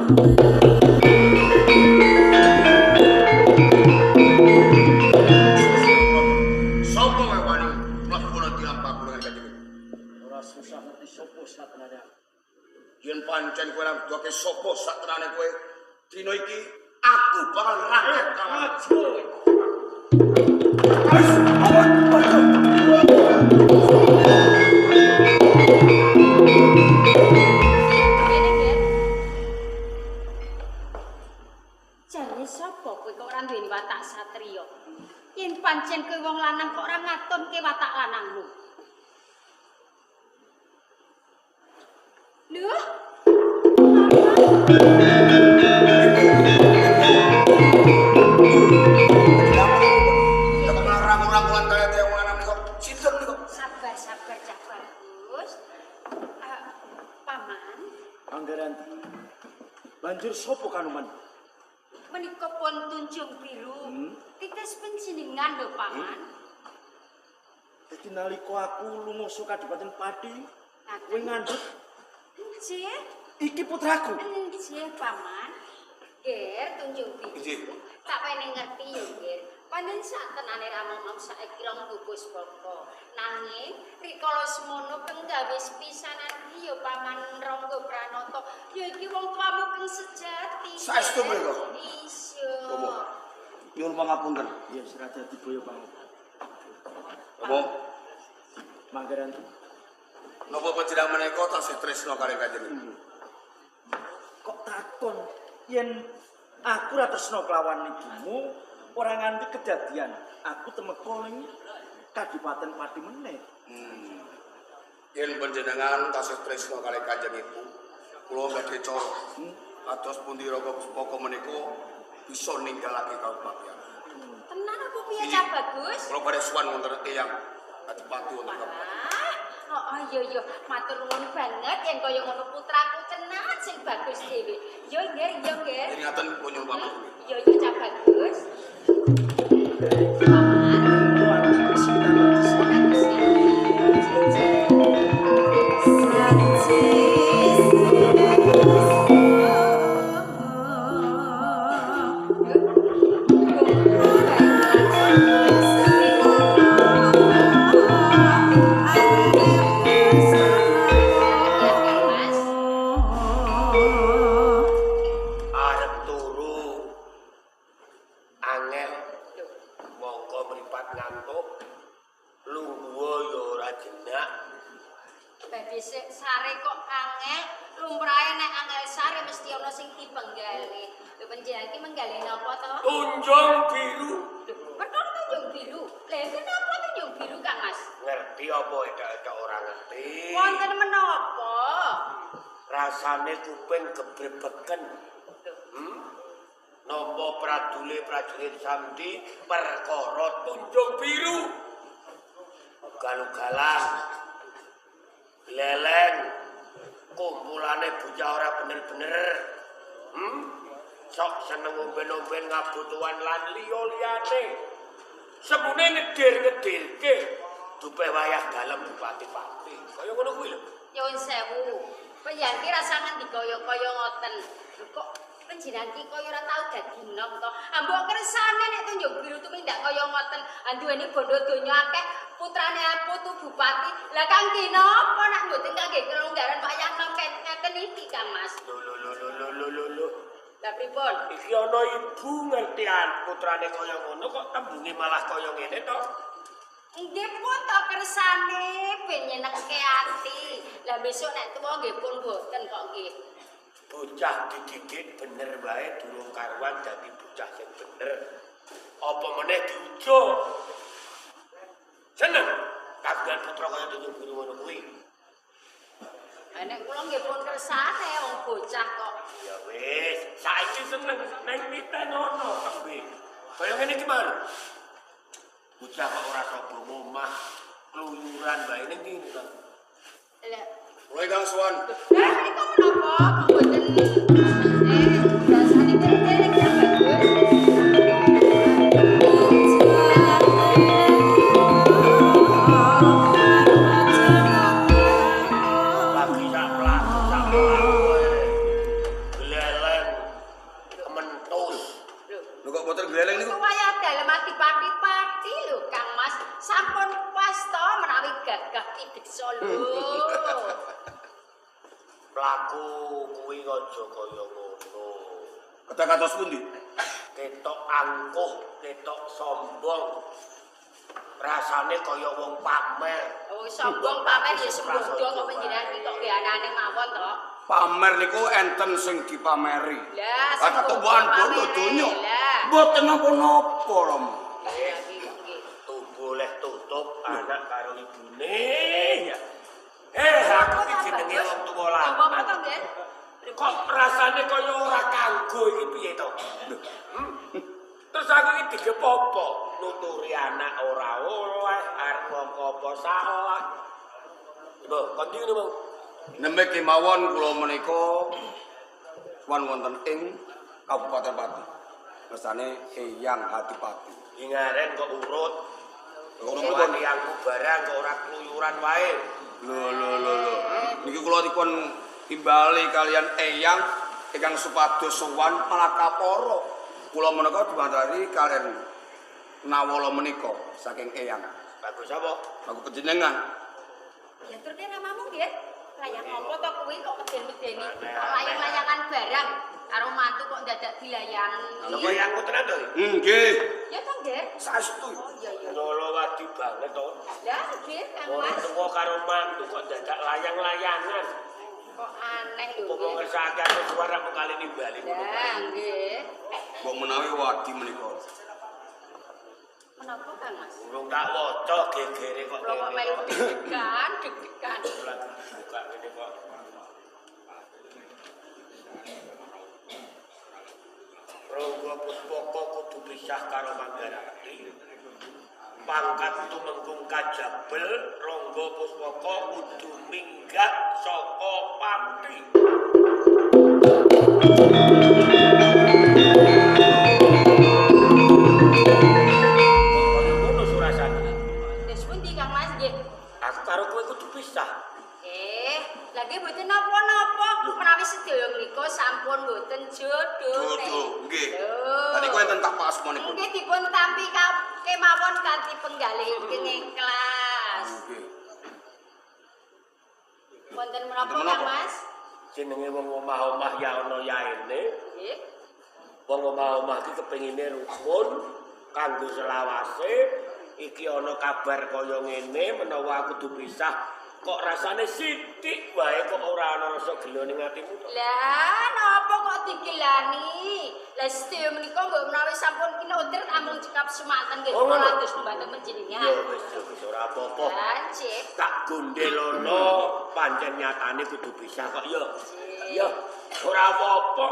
Sapa kowe wani mlebu nang dilampah kula kanjeng Ibu? Ora susah ngerti sapa satenane aku. Yen pancen kowe ora nduwake sapa satenane kowe, dina iki aku bakal rangkep kawan. Kene, Ger. Jane sapa kowe kok ora duweni watak satriya? Yen pancen kowe wong lanang kok ora ngatonke watak lanangmu. Lho? Ya kok malah rangkul-rangkulan kaya tiyang lanang kok. Sinten niku? Sabar, sabar, Cak Bagus. Paman, Anggaranti. Banjur sapa Kanoman? Menika pun Tunjung Biru. Titis panjenengan lho, Paman. Dadi nalika aku lunga saka Kadipaten Pati, kowe ngandhut Nggih. Iki putraku. Nggih, Paman. Ger, Tunjung Biru. Nggih. Tak pengen ngerti yo, Ger. Pancen sak tenane Rama mau saiki rong Puspaka. Nanging rikala semono keng gawe pisanan iki yo Paman Rangga Pranoto. Ya iki wong tuamu keng sejati. Saestu mriku? Iya. Romo. Nyuwun pangapunten. Ya wis ra dadi boyo banget. Romo, Manggaranti. napa panjenengan menika tasih tresna kalih Kanjeng Ibu? Kok takon yen aku ora tresna kelawan ibumu, ora nganti kedadian aku temeka ning Kadipaten Pati meneh. Yen panjenengan tasih tresna kalih Kanjeng Ibu, kula badhe cara. Kados pundi Rangga Puspaka menika bisa ninggalake kabupaten. Tenan apa piye Cak Bagus? Kula badhe sowan wonten Eyang Adipati wonten kabupaten. Wah, oh iya iya, matur nuwun banget yen kaya ngono putraku tenan sing bagus dhewe. Yo Nger, yo Nger. Yen ngaten kula nyuwun pamit. Yo yo Cak Bagus. Paman. Mas. Arep turu angel mongko mripat ngantuk lungguh ya ora jenak. Dadi sare kok angel, lumrahe nek angel sare mesti ana sing dipenggale. Lho panjenengan iki menggale napa to? Tunjung Biru. Lho, perkara Tunjung Biru. Lha kenapa Tunjung Biru, Kang Mas? Ngerti apa edak-edak ora ngerti? Wonten menapa? Rasane kuping gebrebeken. Nampa pradule prajurit Samdi perkara Tunjung Biru. Ugal-ugalan. Leleng. Kumpulane bocah ora bener-bener. Sok seneng omben-omben ngabutuhan lan liya-liyane. Semune ngedir-ngedirke dupe wayah dalem Bupati Pati. Kaya ngono kuwi lho. Nyuwun sewu. Panjenengan ki rasa ngendi kaya-kaya ngoten. Lho kok panjenengan ki kaya ora tau dadi nom to. Ah mbok kersane nek Tunjung Biru tumindak kaya ngoten. Ah duweni bondo donya akeh, putrane putu bupati. Lah kangge napa nek mboten kangge kelonggaran wayah nom ngeten iki, Kang Mas? Lho lho lho lho lho lho lho. Lah pripun? Iki ana ibu ngertian putrane kaya ngono kok tembunge malah kaya ngene to. Nggih pun to kersane ben nyenengke ati. Lah besok nek tuwa nggih pun mboten kok nggih. Bocah dididik bener wae durung karuan dadi bocah sing bener. Apa meneh diujo. Seneng kagungan putra kaya Tunjung Biru ngono kuwi. Lah nek kula nggih pun kersane wong bocah kok. Ya wis, saiki seneng neng miten ono tembe. Kaya ngene iki mau. Bocah kok ora sapa ngomah, kluyuran wae ning ndi to. Lah Kula ingkang sowan. lah menika menapa kok mboten rasane derek Cak Bagus. Lagi sak mlaku sak mlaku. Gleleng. kuwi aja kaya ngono. Kedah kados pundi? Ketok angkuh, ketok sombong. Rasane kaya wong pamer. Oh, sombong pamer ya sembrono kok panjenengan iki kok nggih anane mawon to. Pamer niku enten sing dipameri. Lah, ketumbuhan bondo donya. Mboten napa-napa lho. Tubuh leh tutup anak karo ibune ya. Aku iki jenenge wong tuwa lanang. Kok rasane kaya ora kanggo iki piye to? Terus aku iki digepopo nuturi anak ora oleh, arep ngomong apa salah. Mbok, kon ndi ngono, Bang? Nembe kemawon kula menika wan wonten ing Kabupaten Pati. Ngersane Eyang Hadipati. Ingaren kok urut. Ngono kuwi eyangku barang kok ora kluyuran wae. Lho lho lho lho. Niki kula dipun timbali kalian Eyang ingkang supados sowan Malakapara. Kula menika diwantari kalian nawala menika saking Eyang. Bagus apa? Bagus panjenengan. Ya turke namamu nggih. Layang apa to kuwi kok meden-medeni? Kok layang-layangan barang karo mantu kok dadak dilayangi. Lha kok eyangku tenan to? Nggih. Ya to nggih. Saestu. Oh iya iya. Lolo wadi banget to. Lah nggih Kang Mas. Wong tuwa karo mantu kok dadak layang-layangan. Kok aneh lho. Kok ngersake aku suara mung kali nimbali ngono. Lah nggih. Mbok menawi wadi menika. Menapa Kang Mas? Urung tak waca gegere kok. Kok melu deg-degan, deg-degan. Lagi buka ngene kok. Ronggo Puspaka kudu pisah karo Manggarati. Pangkat tumenggung kajabel, Ronggo Puspaka kudu minggat saka Pati. Ngono surasane. Wis pundi Kang Mas nggih? Aku karo kowe kudu pisah. Lagi mboten napa-napa, menawi sedaya mriku sampun mboten jodhone. Jodoh, nggih. Tadi kowe enten tapak asmanipun. Nggih dipun tampi kemawon kanthi penggalih ingkang ikhlas. Nggih. Wonten menapa Kang Mas? Jenenge wong omah-omah ya ana yaene. Nggih. Wong omah-omah iki kepengine rukun kanggo selawase. Iki ana kabar kaya ngene menawa aku kudu pisah. Kok rasane sithik wae kok ora ana rasa gelo ning atimu to? Lah, napa kok digelani? Lah sedaya menika mbok menawi sampun kinodret amung cekap semanten nggih kula atus mbantu panjenengan. Ya wis wis ora apa-apa. Lah, nggih. Tak gondhelono pancen nyatane kudu pisah kok ya. Ya, ora apa-apa.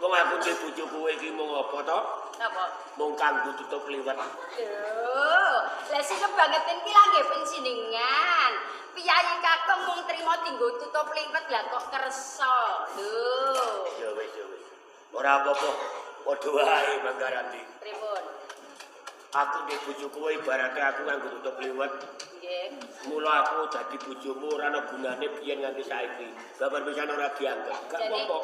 Wong aku duwe bojo kowe iki mung apa to? Napa? Mung kanggo tutup liwet. Lho, lah sing kebangetan ki lha nggih panjenengan. Piyayi kakung mung trimo dinggo tutup liwet lah kok kersa. Lho. Ya wis ya wis. Ora apa-apa. Padha wae Manggarati. Pripun? Aku duwe bojo kowe ibarate aku nganggo tutup liwet. Nggih. Mula aku dadi bojomu ora ana gunane biyen nganti saiki. Babar pisan ora dianggap. Gak apa-apa.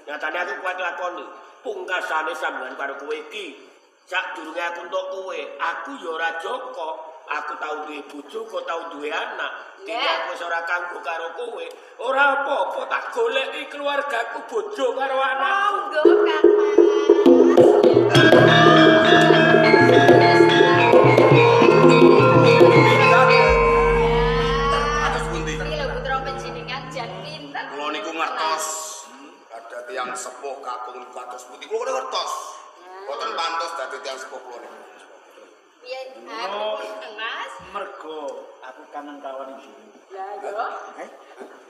Nyatane aku kuat lakoni. Pungkasane sampeyan karo kowe iki. Sadurunge aku entuk kowe, aku ya ora Joko. Aku tau duwe bojo, kok tau duwe anak. Dene aku wis ora kanggo karo kowe. Ora apa-apa tak goleki keluargaku, bojo karo anakku. Monggo Kang Mas. Atus pundi? Iki lho putra panjenengan jan pinter. Kula niku ngertos. Ada tiyang sepuh kakung kados pundi kula ngertos. Mboten pantes dadi tiyang sepuh kula niku. Piye Mas? Mergo aku kangen kawan ibu. Lah yo.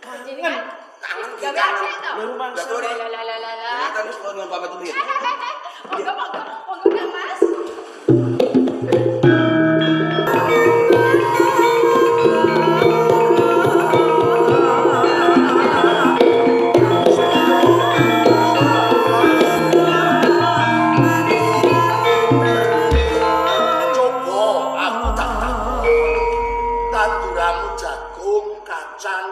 Kangen. Kangen Gawe aja to. Lho rumangsa. Lah lah lah lah lah. Terus kula nyuwun pamit dulu ya. Monggo monggo monggo Kang Mas. Coba aku tak takon. Tanduramu jagung, kacang,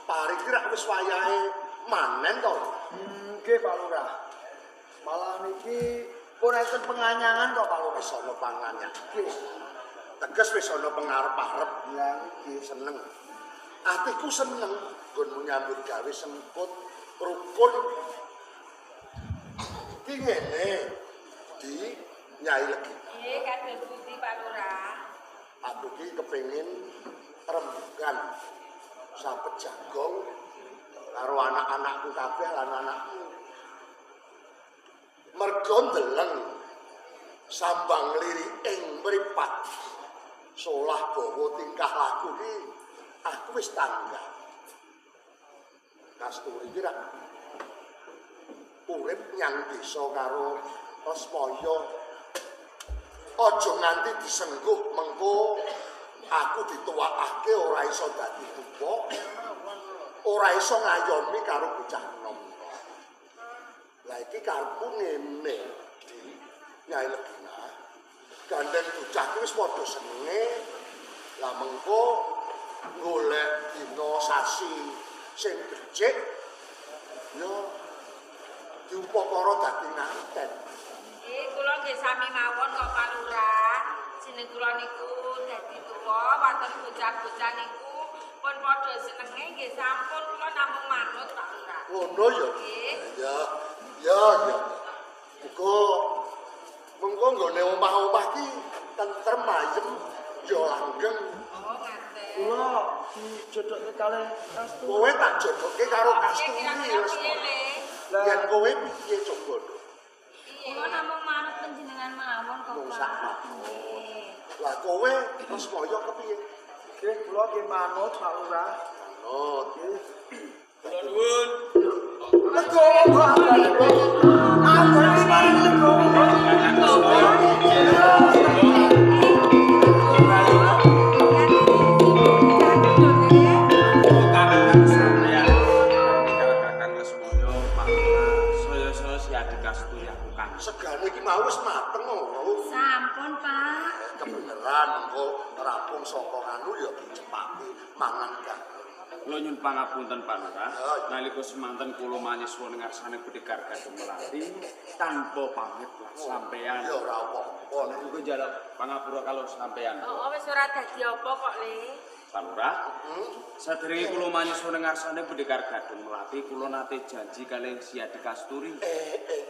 pari ki rak wis wayahe manen to. Nggih Pak Lurah. Malah niki pun enten penganyangan kok Pak Lurah. Wis ana pangannya. Nggih. Teges wis ana pengarep-arep. Lah nggih Seneng. Atiku seneng nggonmu nyambut gawe sengkut Rukun iki ngene di Nyai Legina. Nggih, kados pundi Pak Lurah? Aku ki kepengin rembugan sapet jagong karo anak-anakku kabeh lan anakku. Mergo ndeleng sambang liri ing mripat solah bawa tingkah laku ki aku wis tanggap. Kasturi ki rak urip nyang desa karo Lesmaya. Aja nganti disengguh mengko aku dituwakake ora iso dadi tuwa, ora iso ngayomi karo bocah enom. Lah iki karepku ngene di Nyai Legina. Gandeng bocah ki wis padha senenge. Lah mengko golek dina sasi sing becik ya diupakara dadi nganten. Nggih, kula nggih sami mawon kok Pak Lurah. Jeneng kula niku dadi tuwa, waton bocah-bocah niku pun padha senenge nggih sampun kula namung manut Pak Lurah. Ngono ya. Ya, ya, ya. Muga mengko nggone omah-omah ki tentrem ayem ya langgeng. Oh, ngaten. Kula dijodohke kalih Kasturi. Kowe tak jodohke karo Kasturi. Yen kowe piye coba? Kula namung manut panjenengan mawon kok Pak. Lah kowe Lesmaya kepiye? Nggih, kula nggih manut Pak Lurah. Manut. Nggih. Kula nuwun. Legowo Pak. Abang paling legowo. Segane iki mau wis mateng ora? Sampun, Pak. Kebeneran engko rampung saka anu ya dicepaki mangan kan. Kula nyuwun pangapunten Pak Lurah, nalika semanten kula manyiswa ing ngarsane Pendekar Gadung Melati tanpa pamit lah sampean. Ya ora apa-apa. Niku njaluk pangapura kalau sampean. Oh, wis ora dadi apa kok, Le. Pak Lurah, saderenge kula manyiswa ing ngarsane Pendekar Gadung Melati, kula nate janji kalih Siadi Kasturi.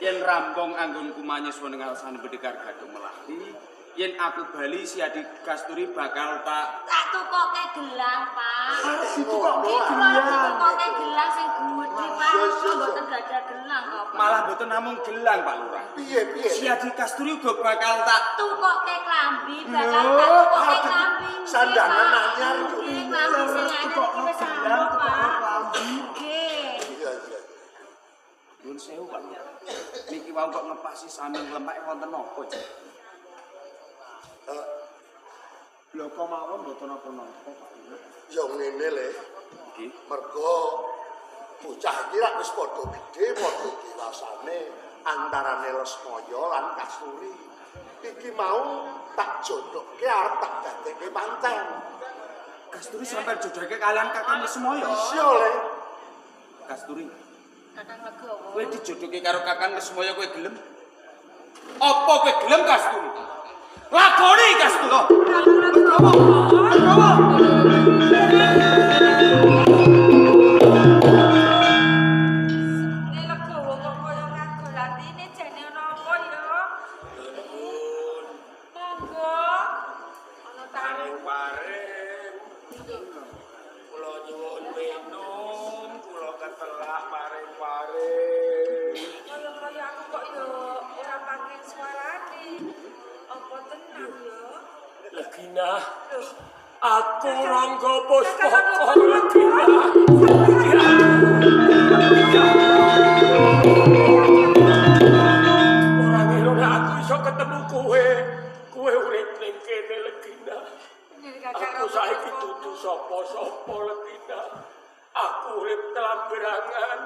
Yen rampung anggonku manyiswa ing ngarsane Pendekar Gadung Melati, yen aku bali Siadi Kasturi bakal tak tukoke gelang, Pak. Ditukoke Kula gelang. ditukoke gelang sing gedhe, Pak. Kula mboten gadah gelang kok. Pak. Malah mboten namung gelang, Pak Lurah. Piye piye? Siadi Kasturi uga bakal tak tukoke klambi, bakal tak tukoke klambi. Sandangan anyar lho. Nggih, klambi sing anyar iki wis Gelang, sampun, tukoke Pak. klambi. Nggih. Iya iya. Nyuwun sewu, Pak Lurah. Niki wau kok ngepasi sami nglemake wonten napa, Cek? Bloko mawon mboten napa-napa, Pak Lurah. Ya ngene le. Nggih. Mergo bocah iki rak wis padha gedhe, padha dewasane antarane Lesmaya lan Kasturi. Iki mau tak jodohke arep tak dadekke manten. Kasturi sampeyan jodohke kalian Kakang Lesmaya. Iya le. Kasturi, Kakang Legowo. kowe dijodohke karo Kakang Lesmaya kowe gelem? Apa kowe gelem Kasturi? Lakoni Kasturi. Kakang Legowo. Legowo. Nek Legowo kok kaya ngagol atine jane ana apa ya? Monggo. Ana tamu. Paring-paring. Kula nyuwun minum, kula ketelak paring-paring. Kaya-kaya aku kok ya ora pakai suarane. Apa tenang ya? Legina, Loh, aku Rangga Puspaka Kakang Legina. Ora ngira nek aku iso ketemu kowe. Kowe urip ning kene Legina. Aku saiki dudu sapa-sapa Legina. Aku urip kelambrangan.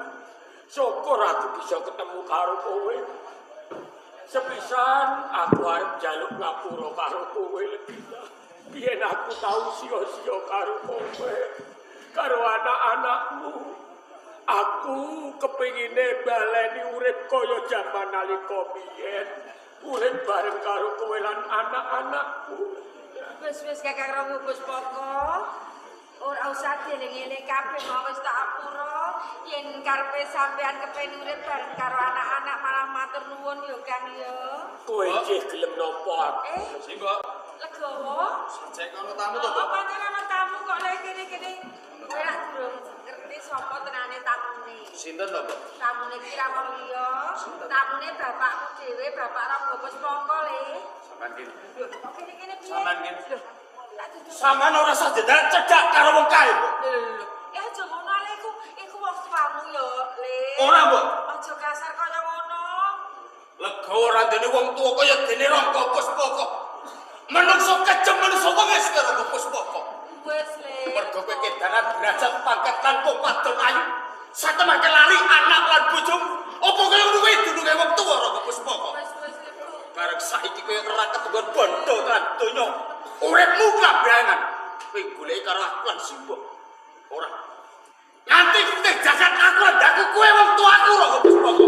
Syukur aku bisa ketemu karo kowe. Sepisan aku arep njaluk ngapura karo kowe Legina. Biyen aku tau sia-sia karo kowe, karo anak-anakmu. Aku kepingine baleni urip kaya jaman nalika biyen. Urip bareng karo kowe lan anak-anakku. Wis wis Kakang Rangga Puspaka. Ora usah dieling-eling kabeh mau wis tak apura yen karepe sampean kepen urip bareng karo anak-anak malah matur nuwun ya Kang ya. Kowe jeh gelem napa aku? Simbok, Legowo. cek ono tamu to, Oh, Mbok? pancen ana tamu kok lek kene-kene. Kowe rak durung ngerti sapa tenane tamune. Sinten to, Mbok? Tamune iki ra wong liya. Tamune bapakmu dhewe, bapak Rangga Puspaka le. Sampeyan kene. Lho, kok kene-kene piye? Sampeyan kene. Lho, tak duduk. Sampeyan ora usah dadak cedhak karo wong kae, Mbok. Lho, lho, lho. Eh aja ngono le iku, iku wong tuamu yo, Le. Ora, Mbok. Aja kasar kaya ngono. Legowo ora dene wong tuwa kaya dene Rangga Puspaka. Menungso kejem menungso wis karo Rangga Puspaka. Wis le. Mergo kowe kedanan derajat pangkat lan wong wadon ayu. Satemake lali anak lan bojomu. Apa kaya ngono kuwi dununge wong tuwa Rangga Puspaka? Wis wis iku. Bareng saiki kowe ora ketunggon bondo lan donya. Uripmu kabeangan. Kowe goleki karo aku lan Simbok. Ora. Nganti putih jagat aku lan daku kowe wong tuaku Rangga Puspaka.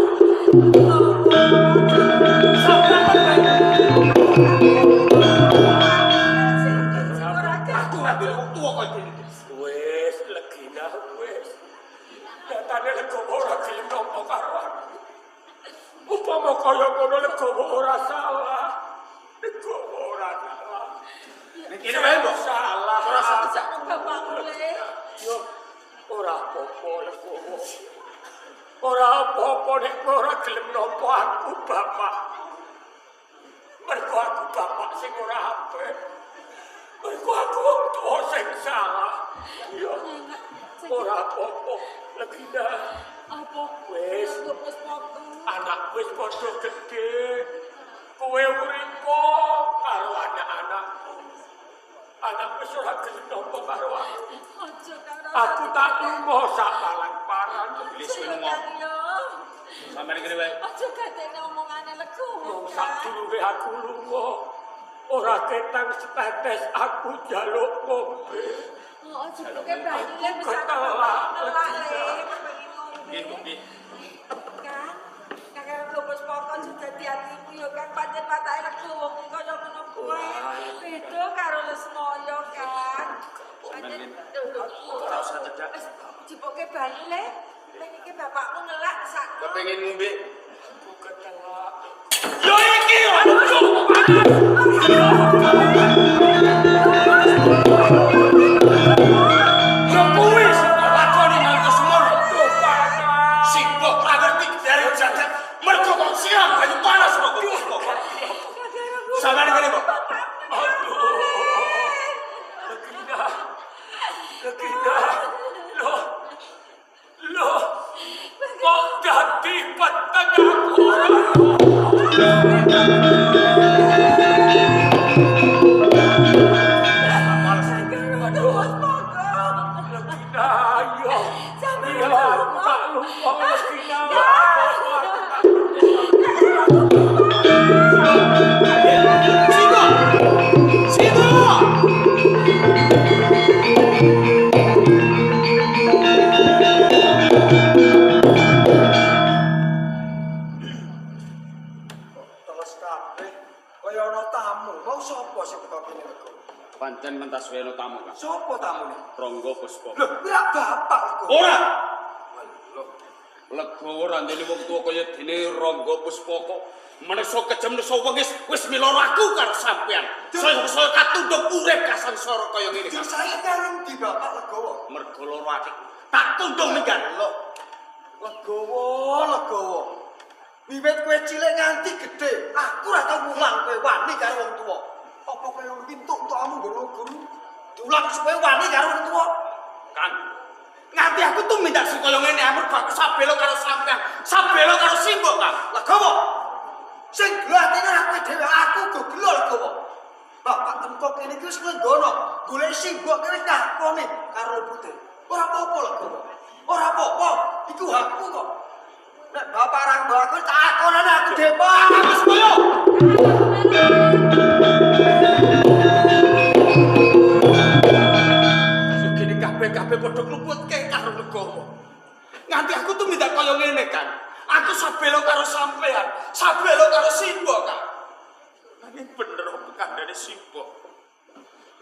Aku ora duwe wong tuwa kaya dene. Wis legina wis. Nyatane Legowo ora gelem nampa karo aku. Upama kaya ngono Legowo ora salah. Legowo ora salah. Ning kene wae, Mbok. Salah. Ora usah cedhak. Bapakmu le. Yo ora apa-apa Legowo. Ora apa-apa nek kowe ora gelem nampa aku bapak. Mergo aku bapak sing ora apik. Mergo aku wong tuwa sing salah. Yo ora apa-apa Legina. Apa? Wis. Rangga Puspaka. Anak wis padha gedhe. Kowe uripa karo anak-anakmu. Anak wis ora gelem nampa karo aku. Aja karo. Aku tak lunga sak palang-paran. Wis lunga. Sampeyan kene wae. Aja gatene omongane Legowo. Wong sadurunge aku lunga ora ketang setetes aku njaluk ngombe. Oh, jebuke banyu le Aku bisa ketelak. ngelak le, kepengin ngombe. Nggih, Mbok, nggih. Kang, Kang Rangga Puspaka aja dadi atimu ya Kang pancen watake Legowo kuwi kaya ngono kuwi. Beda karo Lesmaya, Kang. Pancen lho lho. Ora usah cedhak. Wis jebuke banyu le. Pengen bapakmu ngelak sakno. Kepengin ngombe. Aku ketelak. Yo iki aduh panas. Yo kuwi sing tak lakoni nganti semono. Aduh panas. Simbok ora ngerti dari jagat. Mergo kok siram banyu panas Rangga Puspaka. Sampeyan kene, Mbok. Aduh. Legina. Legina. Loh. Loh. Kok dadi peteng aku ora. Aduh, Legina, ayo. Sampeyan Iya, lunga. aku tak lunga Legina. Simbok. Simbok. Teles kabeh. Kaya ana tamu. Mau sapa sing teko kene Legowo? Pancen mentas weno tamu, Kang. Sapa tamune? Rangga Puspaka. Lho, kuwi lak bapak Legowo. Ora. Lho, Legowo ora ndene wong tuwa kaya dene Rangga Puspaka. Menungso kejem menungso wengis wis miloro aku karo sampean. Saya-saya katundhuk urip kasangsara kaya ngene. Ding saiki nang ndi bapak Legowo? Mergo loro atiku. Tak tundung minggat. Lho. Legowo, Legowo. Wiwit kowe cilik nganti gedhe, aku ora tau mulang kowe wani karo wong tuwa. Apa kowe ngono ki entuk-entukamu nggon guru? Diulang supaya wani karo wong tuwa. Kang. Nganti aku tuh minta sing kaya ngene amarga aku sabelo karo sampean, sabelo karo Simbok, Kang. Legowo. Sing gelo atine ora kowe dhewe, aku uga gelo Legowo. Bapak temko kene iki wis nglenggono, golek Simbok ki wis ngakoni karo putih. Ora apa-apa Legowo. Ora apa-apa, iku hakku kok. Nek bapak ra mbok aku tak akonane aku dhewe. Wis koyo. Gini kabeh-kabeh padha kluputke karo Legowo. Nganti aku tuh minta kaya ngene, Kang. Aku sabelo karo sampean, sabelo karo Simbok, Kang. Nanging bener apa kandhane Simbok.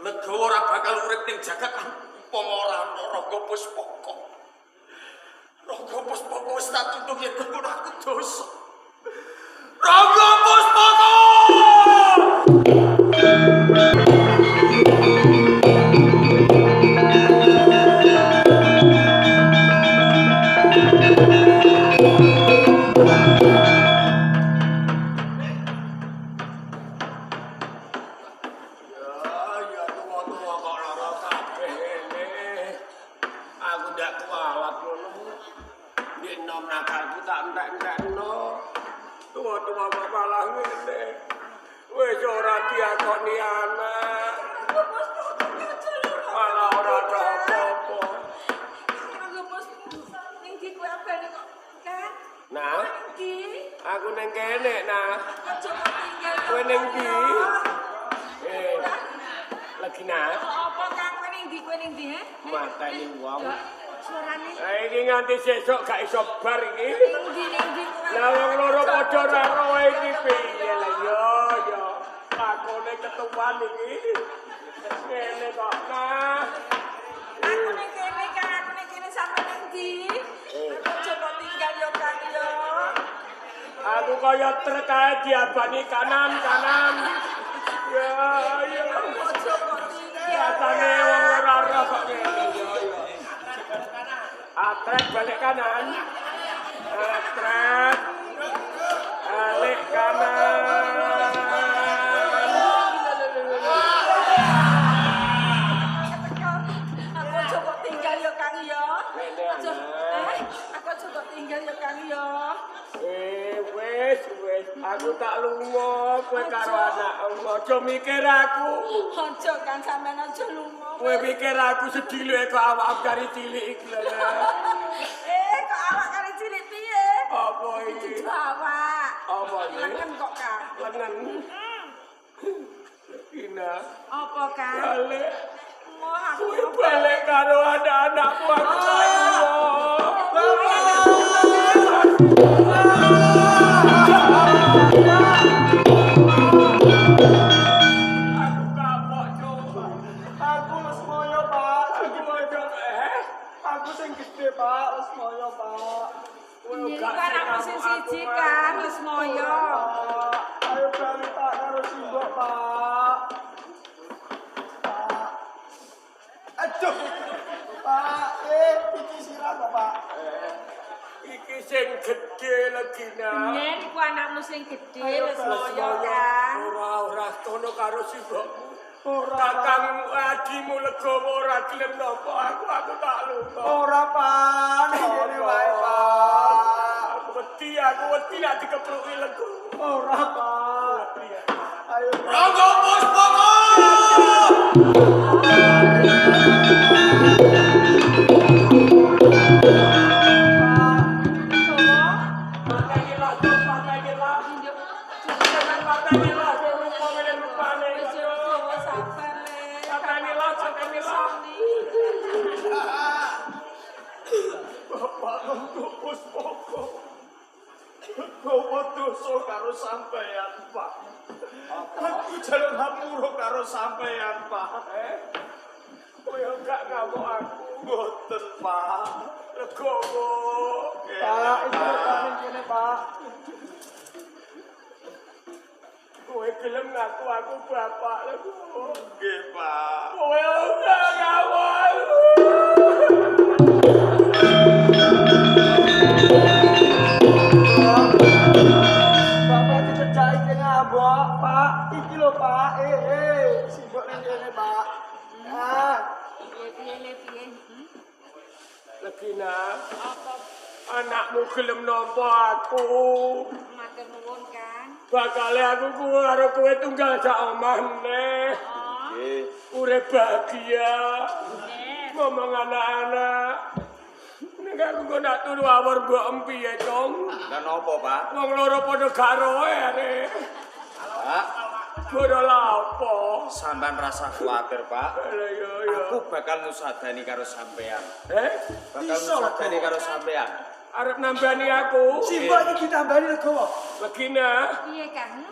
Legowo ora bakal urip ning jagat lan Upama ora ana Rangga Puspaka. Rangga Puspaka wis tak tuntun yen kono aku dosa. Rangga Puspaka! Ya tuwa-tuwa kok lara kabeh ngene. Aku ndak kualat ngono. Nek nom nakalku tak entek-entekno. Tuwa-tuwa kok malah ngene. Wis ora diakoni anak. Malah ora ada apa-apa. Nah, aku neng kene nah. Kowe ning ndi? Eh, lagi nah. Apa Kang kowe ning ndi kowe ning ndi he? Mateni wong. Suarane Iki nganti sesuk gak iso bar iki. ning ndi ning ndi kowe? Lah wong loro padha ora roh iki piye lah yo yo. Lakone ketuan iki. Ngene kok nah. Aku ning kene Kang, aku ning kene sampe ning ndi? Aku aja kok tinggal yo Kang yo. Aku kaya truk kae diabani kanan kanan. Ya ya. Aku aja kok tinggal. Rasane wong ora roh kok ngene yo yo. Atrek balik kanan. Atrek balik kanan. Aku aja kok tinggal yo Kang yo. Ngene, Aja, anak. aku aja kok tinggal yo Kang yo. Wis wis aku tak lunga kowe karo anakmu aja mikir aku. Aja Kang sampean aja lunga. Kowe mikir aku sedih lho kok awakmu kari cilik iki lho. Nak. Kok awak kari cilik piye? Apa iki? Dudu awak. Apa iki? Lengen kok Kang. Lengen. Ina, Apa Kang? balik. Moh aku Kowe balik karo anak-anakmu aku tak lunga. Aku kapok, Cuk. Aku Lesmoyo, Pak. Aku aja Aku sing gede, Pak. Lesmoyo, Pak. Kowe Iku gak anakmu sing siji Kang, Lesmoyo. Pak, ayo balik, Pak, karo simbok, Pak. Pak. Aduh. Pak, iki sirah kok, Pak. Iki sing gedhe Legina. Bener iku anakmu sing gedhe Lesmoyo Lesmoyo Kang. ora ora kono karo simbokmu. Ora, Pak. Kakangmu adimu Legowo ora gelem nampa aku, aku tak lunga. Ora, Pak. Ning kene wae, Pak. Aku wedi nek dikepruki Legowo. Ora, Pak. Wedi aku. Ayo, Pak. Rangga Puspaka! Dawa. Pateni lah, Cuk, pateni lah. Pateni lah, kowe rupa ngene rupane. Wis yo dawa sabar le. Pateni lah, pateni lah. Bapak Rangga Puspaka. Gawa dosa karo sampeyan, Pak. Aku jaluk hapura karo sampeyan, Pak. Kowe gak ngamuk aku. Mboten, Pak. Legowo. Pak, iki lho, Pak, ning kene, Pak. Kowe gelem ngaku aku bapak Legowo. Nggih, Pak. Kowe ora ngamuk aku. Bapak dicecaki kene ambok, Pak. Iki lho, Pak. Simbok ning kene, Pak. Ah, Piye piye le piye? Legina, Apa anakmu gelem nampa aku. matur nuwun Kang? Bakale aku kuwi karo kowe tunggal sak omah meneh. Oh, Nggih. Urip bahagia. bener. Ngomong anak-anak. Nek aku kok nak turu awor mbok em piye, Cong? Lah napa, Pak? Wong loro padha gak roe are. Pak, Padha lapo? sampean rasa kuwatir, Pak. Lah yo yo. Aku bakal nusadani karo sampean. Eh, Bakal Iso, nusadani karo sampean. arep nambani aku. simbok iki ditambani legowo. Legina, Piye Kang?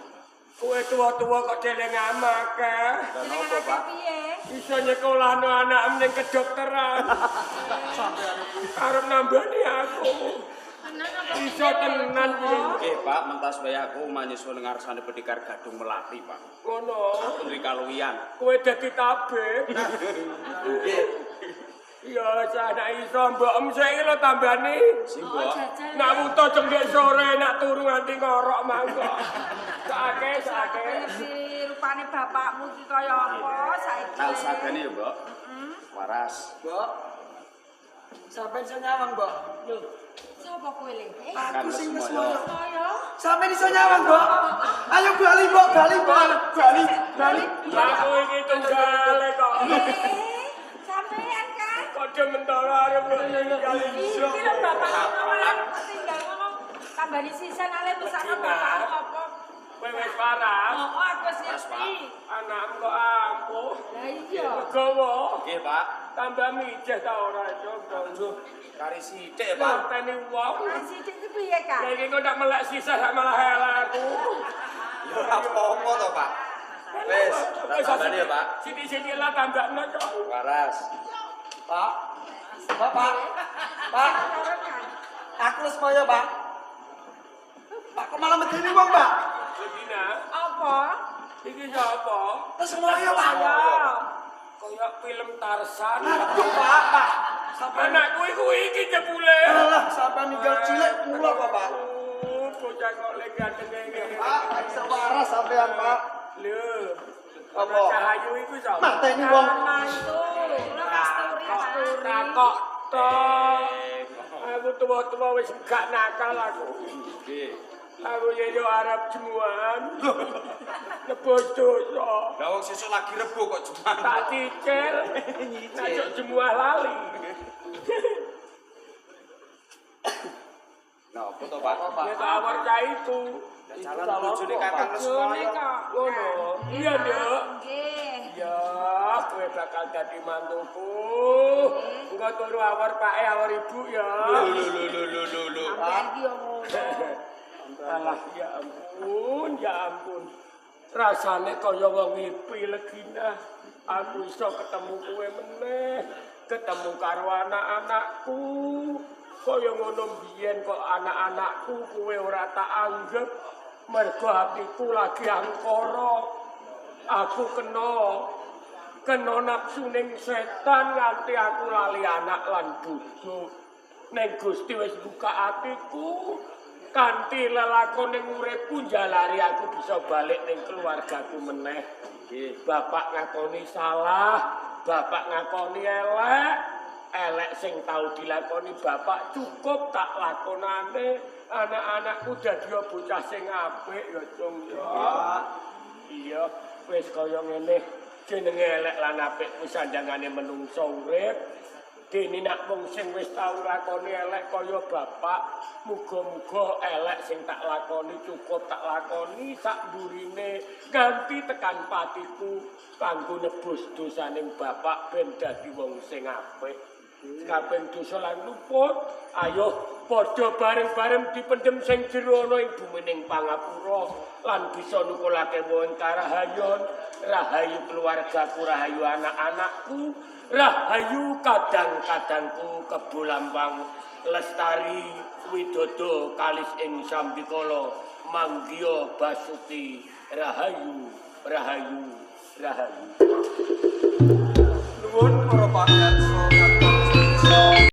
Kowe tuwa-tuwa kok deleng amake. Jeneng akeh piye? Iso nyekolahno anakmu ning kedokteran. Arep nambani aku. Iso tenan kuwi. Nggih, Pak, mentas wae aku manyusul ngarsane Pendekar Gadung Melati, Pak. Ngono. Putri Kaluwian. Kowe dadi tabib. Nggih. Ya, anak iso mbok saiki lho tambani. Simbok. Nak wuto jengkek sore, nak turu nganti ngorok mangko. Sakake, sakake. Ngerti rupane bapakmu iki kaya apa saiki? Nah, usahane ya, Mbok. Waras. Mbok. Sampeyan iso nyawang, Mbok. Lho, sapa kowe le? Aku sing Lesmana. Saya. Sampeyan iso nyawang, Mbok. Ayo bali, Mbok, bali, Mbok. Bali, bali. Aku iki tunggale kok. Sampeyan kan? Kode mentara arep ninggal iso. Iki lho bapakmu malah tinggal ngomong tambani sisan ale mesakno bapakmu apa? Kowe wis waras. Oh, aku wis ngerti. Anakmu kok ampuh. Lah iya. Legowo. Nggih, Pak. Tambah mijeh ta ora, Cuk. Kari sithik, Pak. Mateni wong. Lah sithik iki piye, Kak? Lah iki kok ndak melek sisah sak malah elek aku. Ya ora apa-apa to, Pak. Wis, tak tambani ya, Pak. Sithik-sithik lah tambahno, Cuk. Waras. Pak. Pak, Pak. Pak. Aku Lesmana, Pak. Pak kok malah medeni wong, Pak? Dina, Apa? iki sapa? Lesmana, Pak. Kaya film Tarzan. Aduh, Pak, Pak. Sampeyan Anakku iku iki jebule. Alah, sampeyan ninggal cilik mula kok, Pak. Bocah kok lek ganteng ngene. Pak, iso waras sampeyan, Pak. Lho. Apa? Cahayu iku sapa? Mateni wong. Mantu, kula kasturi, Pak. Takok to. Aku tuwa-tuwa wis gak nakal aku. Nggih. Aku yo arep jemuan. Nebus dosa. Lah wong sesuk lagi rebo kok jemuan. Tak cicil. Nyicil jemuah lali. Nah, apa to, Pak? Ya tak awar cah iku. Calon bojone Kakang Lesmana. Ngono. Iya, Nduk. Nggih. Ya, kowe bakal dadi mantuku. Engko turu awar pake awar ibu ya. Lho lho lho lho lho lho. Sampeyan ki yo ngono. Alah, ya ampun, ya ampun. Rasane kaya wong ngipi legina. Aku iso ketemu kowe meneh, ketemu karo anak-anakku. Kaya ngono mbiyen kok anak-anakku kowe ora tak anggep. Mergo atiku lagi angkara. Aku kena nafsu ning setan nganti aku lali anak lan bojo. Ning Gusti wis buka atiku. Kanthi lelakon ning uripku njalari aku bisa balik ning keluargaku meneh. Nggih. Bapak ngakoni salah, bapak ngakoni elek, elek sing tau dilakoni bapak cukup tak lakonane. Anak-anakku dadi bocah sing apik ya, Cung ya. Iya, wis kaya ngene. Jenenge elek lan apik kuwi sandangane menungso urip. Dene nak wong sing wis tau lakoni elek kaya bapak, muga-muga elek sing tak lakoni cukup tak lakoni sak mburine nganti tekan patiku kanggo nebus dosaning bapak ben dadi wong sing apik. Kaping dosa lan luput, ayo padha bareng-bareng dipendhem sing jero ana ing bumining pangapura lan bisa nukulake wong karahayon, rahayu keluargaku, rahayu anak-anakku, rahayu kadang-kadangku kebo lambang lestari widodo kalis ing sambikala manggiya basuki rahayu rahayu rahayu. Nuwun para pakarsa.